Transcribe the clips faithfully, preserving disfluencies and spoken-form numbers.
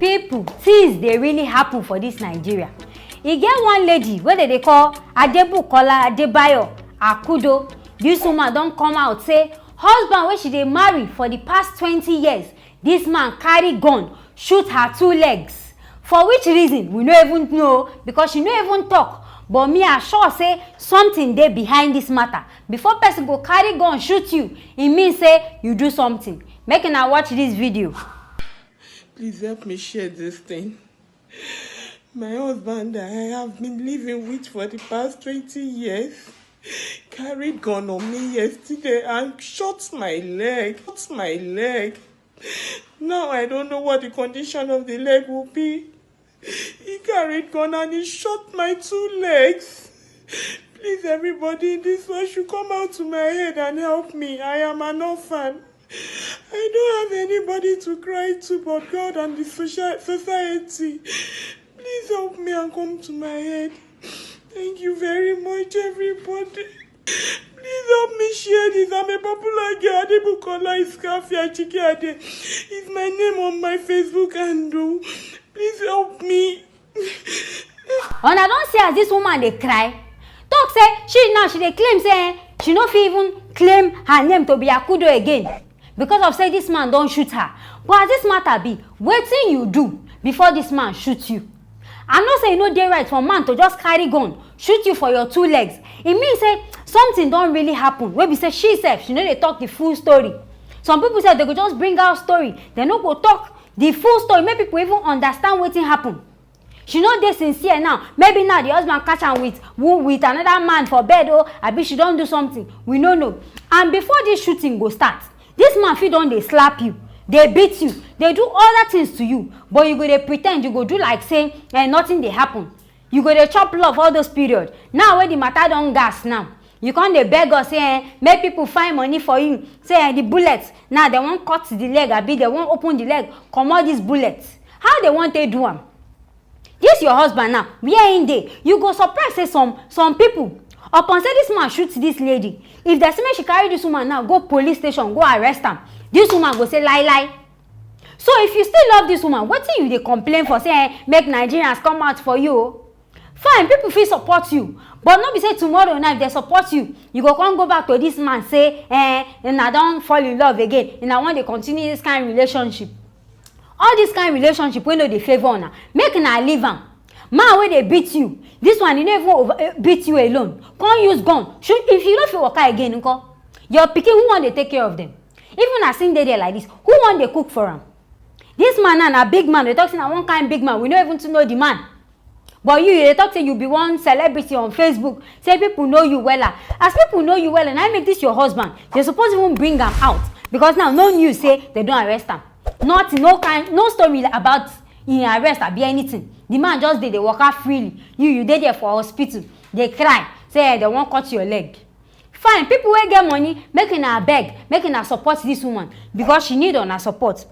People, things dey really happen for this Nigeria. E get one lady wey dem dey call Adebukola Adebayo Akudo. This woman don come out say husband wey she dey marry for the past twenty years, this man carry gun shoot her two legs. For which reason, we no even know, because she no even talk. But me, I sure say something dey behind this matter. Before person go carry gun shoot you, e mean say you do something. Make una watch this video. Please help me share this thing. My husband that I have been living with for the past twenty years carried gun on me yesterday and shot my leg. Shot my leg. Now I don't know what the condition of the leg will be. He carried gun and he shot my two legs. Please, everybody in this world should come out to my aid and help me. I am an orphan. I don't have anybody to cry to but God and the social society. Please help me and come to my aid. Thank you very much, everybody. Please help me share this. I'm a popular girl. Adebukola Iskafia Chikiade is my name on my Facebook handle. Please help me. Una don see as this woman dey cry, talk say she now she dey claim say eh, she no fit even claim her name to be Akudo again because of say this man don shoot her. But as this matter be, wetin you do before this man shoot you? I know say e no dey right for man to just carry gun shoot you for your two legs. E mean say something don really happen wey be say she sef she no dey talk the full story. Some people sef dey go just bring out story, dem no go talk the full story make people even understand wetin happen. She no dey sincere now. Maybe now the husband catch am with who, with another man for bed o, abi she don do something, we no know. And before this shooting go start, this man fit don dey slap you, dey beat you, dey do other things to you, but you go dey pretend, you go do like say eh, nothing dey happen. You go dey chop love all those period. Now wey the matter don gas now, you come dey beg us say eh, make people find money for you, say eh, the bullet, now dem wan cut the leg abi dem wan open the leg comot this bullet. How dem wan take do am? This your husband now, where him dey? You go surprise say some some people, upon say this man shoot this lady, if dem say make she carry this woman now go police station go arrest am, this woman go say lie lie. So if you still love this woman, wetin you dey complain for say eh, make Nigerians come out for you o? Fine, people fit support you, but no be say tomorrow now if dem support you, you go come go back to this man say eh, una don fall in love again, una wan dey continue this kind relationship. All this kind relationship wey no dey favour una, make una leave am. Man wey dey beat you, this one e no even over, eh, beat you alone, come use gun shoot. If you no fit waka again nko, your pikin, who wan dey take care of them? Even as him dey there like this, who wan dey cook for am? This man now na big man, dey talk say na one kind big man, we no even too know the man. But you, you dey talk say you be one celebrity on Facebook, say people know you wella. As people know you wella, na im make this your husband, they suppose even bring am out, because now no news say they don arrest am. Nothing, no kind, no story about im arrest abi anything. The man just dey dey waka freely. You, you dey there for hospital, dey cry say eh, they wan cut your leg. Fine, people wey get money, make una abeg, make una support this woman, because she need una support.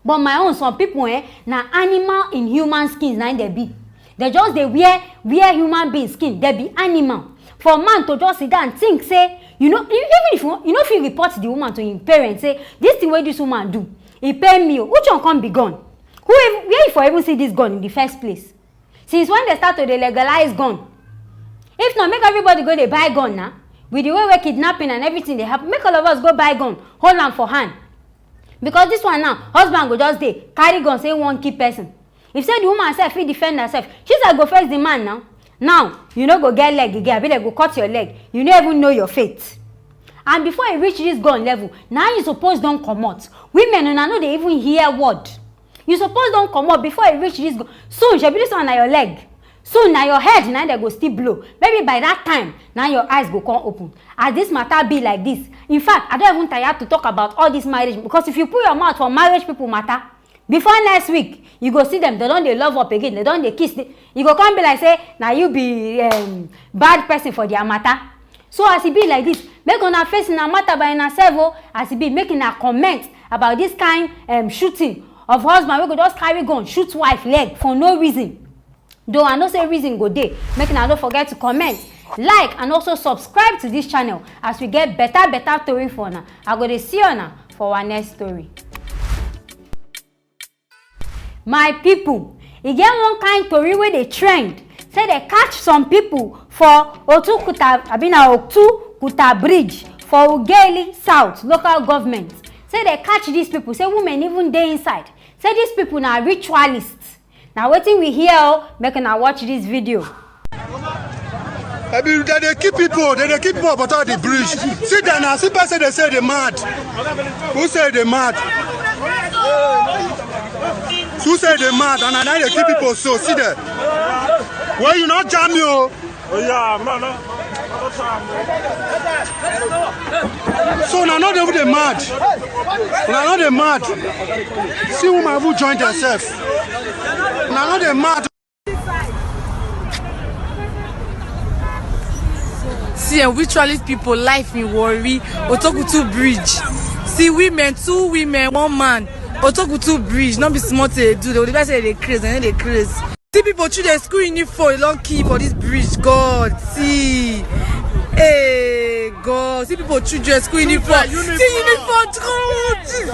But my own, some people eh, na animal in human skins na im dem be. Dem just dey wear wear human being skin, dem be animal. For man to just sit down think say, you know, e- even if you, you no fit report the woman to im parents say this thing wey this woman do, e pain me o. Which one come be gun? Who even, where you for even see this gun in the first place? Since when dem start to dey legalize gun? If not, make everybody go dey buy gun na. With the way wey kidnapping and everything dey happen, make all of us go buy gun, hold am for hand. Because this one now, husband go just dey carry gun say he wan kill person. If say the woman sef fit defend herself, she sef go face the man now. Now you no go get leg again, abi dem go cut your leg, you no even know your fate. And before e reach this gun level, na you suppose don comot. Women, una no dey even hear word. You suppose don comot before e reach this gun. Soon, shebi this one na your leg. Soon na your head na dem go still blow. Maybe by that time na your eyes go come open. As this matter be like this, in fact, I don even tire to talk about all this marriage, because if you put your mouth for marriage people matter, before next week you go see them, they don dey love up again, they don dey kiss. They, you go come be like say na you be um, bad person for their matter. So as e be like this, make una face una matter by una sef o. As e be, make una comment about this kind um, shooting of husband wey go just carry gun shoot wife leg for no reason. Though I know say reason go dey, make una no forget to comment, like and also subscribe to this channel as we get better better tori for una. I go dey see una for our next story. My people, e get one kind tori wey dey trend, say dem catch some people for Otukuta, abi na Otukuta Bridge for Ughelli South local government. Say dem catch these people, say women even dey inside. Say these people na ritualists. Na wetin we hear o, make una watch this video. Abi dem dey kill people, dem dey kill people for top the bridge. See dem na, see person dey say dey mad. Who say dey mad? Who say dey mad? And na dey kill people so, see dem. Well, you no jam me o. So una no dey even dey mad. Una no dey mad. See woman even join themselves. Una no dey mad. See, eh, ritualist people life in Warri, Otokutu Bridge. See women, two women, one man. Otokutu Bridge, no be small thing they do. They be say they craze, and they craze. See people through the school uniform, long key for this bridge. God, see. Hey, God. See people through the school uniform. See uniform.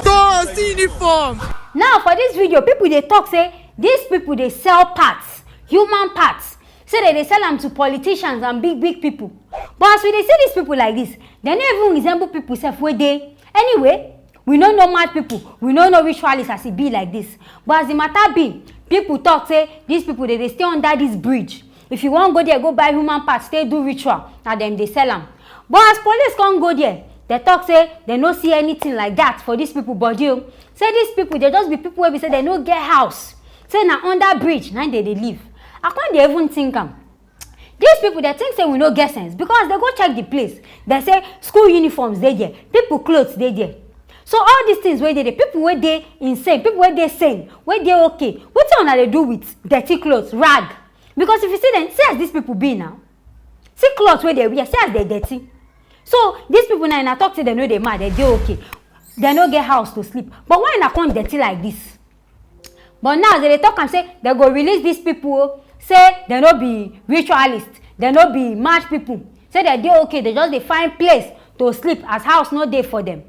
God, Jesus. See uniform. Now for this video, people dey talk say these people dey sell parts, human parts. Say dem dey sell am to politicians and big big people. But as we dey see these people like this, dem no even resemble people sef wey dey. Anyway, we no know mad people, we no know ritualists as e be like this. But as the matter be, people talk say these people dey dey stay under this bridge. If you wan go there go buy human parts take do ritual, na dem dey sell am. But as police come go there, dem talk say dem no see anything like that for these people body o. Say these people dey just be people wey be say dem no get house. Say na under bridge na im dem dey live. I come dey even think am. These people dey think say we no get sense because dem go check the place. Dem say school uniforms dey there, people clothes dey there. So all these things wey dey there, people wey dey insane, people wey dey sane, wey dey okay, wetin una dey do with dirty clothes, rag? Because if you see dem, see as these people be now. See cloth wey dem wear, see as dem dirty. So these people now, una talk say dem no dey mad, dem dey okay. Dem no get house to sleep. But why una come dirty like this? But now dem dey talk am say dem go release these people o, say dem no be ritualists, dem no be mad people. Say dem dey okay, dem just dey find place to sleep as house no dey for dem.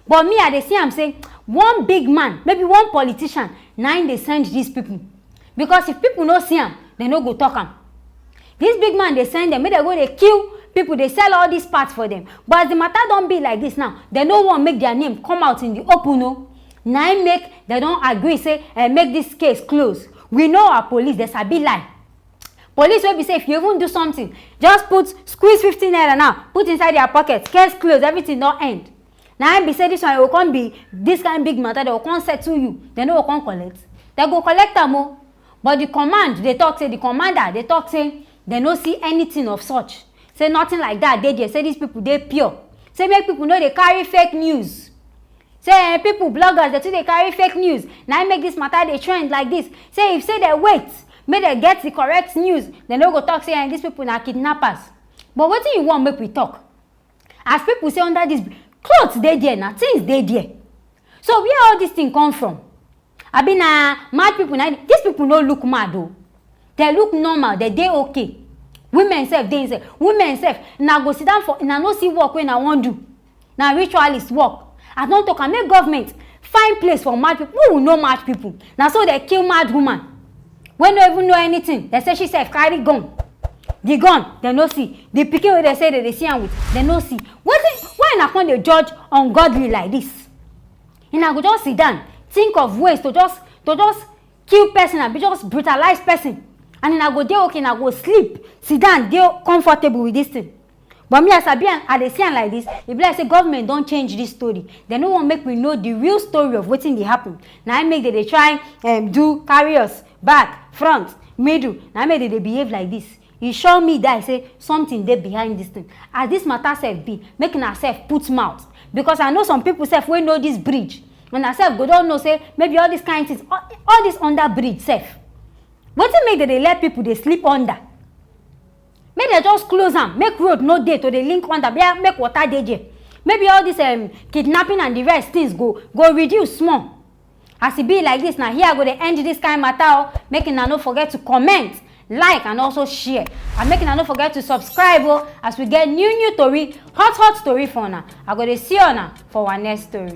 But me, I dey see am say one big man, maybe one politician, na im dey send these people. Because if people no see am, dem no go talk am. This big man dey send dem make dem go dey kill people, dey sell all these parts for dem. But as the matter don be like this now, dem no wan make their name come out in the open o. Na im make dem don agree say, eh, make this case close. We know our police, dem sabi lie. Police wey be say if you even do something, just put, squeeze fifty naira now, put inside their pocket, case close, everything don end. Na im be say this one go come be this kind big matter, dem go come settle you, dem no go come collect. Dem go collect am o. But the command dey talk say, the commander dey talk say dem no see anything of such. Say nothing like that dey there. Say these people dey pure. Say make people no dey carry fake news. Say, eh, people, bloggers, dem too dey carry fake news. Na im make this matter dey trend like this. Say if say dem wait make dem get the correct news, dem no go talk say, eh, these people na kidnappers. But wetin you wan make we talk? As people say under this bri-, clothes dey there, na things dey there. So where all this thing come from? Abi na mad people na im, these people no look mad o. Dem look normal, dem dey okay. Women sef dey inside. Women sef, una go sit down for, una no see work wey una wan do. Na ritualist work. I don talk am, make government find place for mad people. Who will know mad people? Na so dem kill mad woman wey no even know anything. Dem say she sef carry gun. The gun, dem no see. The pikin wey dem say dem dey see am with, dem no see. Wetin, why una come dey judge ungodly like this? Una go just sit down, think of ways to just, to just kill person and be just brutalize person, and una go dey okay, una go sleep, sit down, dey comfortable with this thing. But me, as I be am, I dey see am like this. E be like say government don change this story. Dem no wan make we know the real story of wetin dey happen. Na im make dem dey try, um, do carry us back, front, middle. Na im make dem dey behave like this. E sure me die say something dey behind this thing. As this matter sef be, make una sef put mouth, because I know some people sef wey know this bridge. Una sef go don know say maybe all this kind things, all, all this under bridge sef. Wetin make dem dey let people dey sleep under? Make dem just close am, make road no dey to dey link under, make water dey there. Maybe all this, um, kidnapping and the rest things go, go reduce small. As e be like this, na here I go dey end this kind matter o. Make una no forget to comment, like, and also share. And make una no forget to subscribe o, as we get new new tori, hot hot tori for una. I go dey see una for our next story.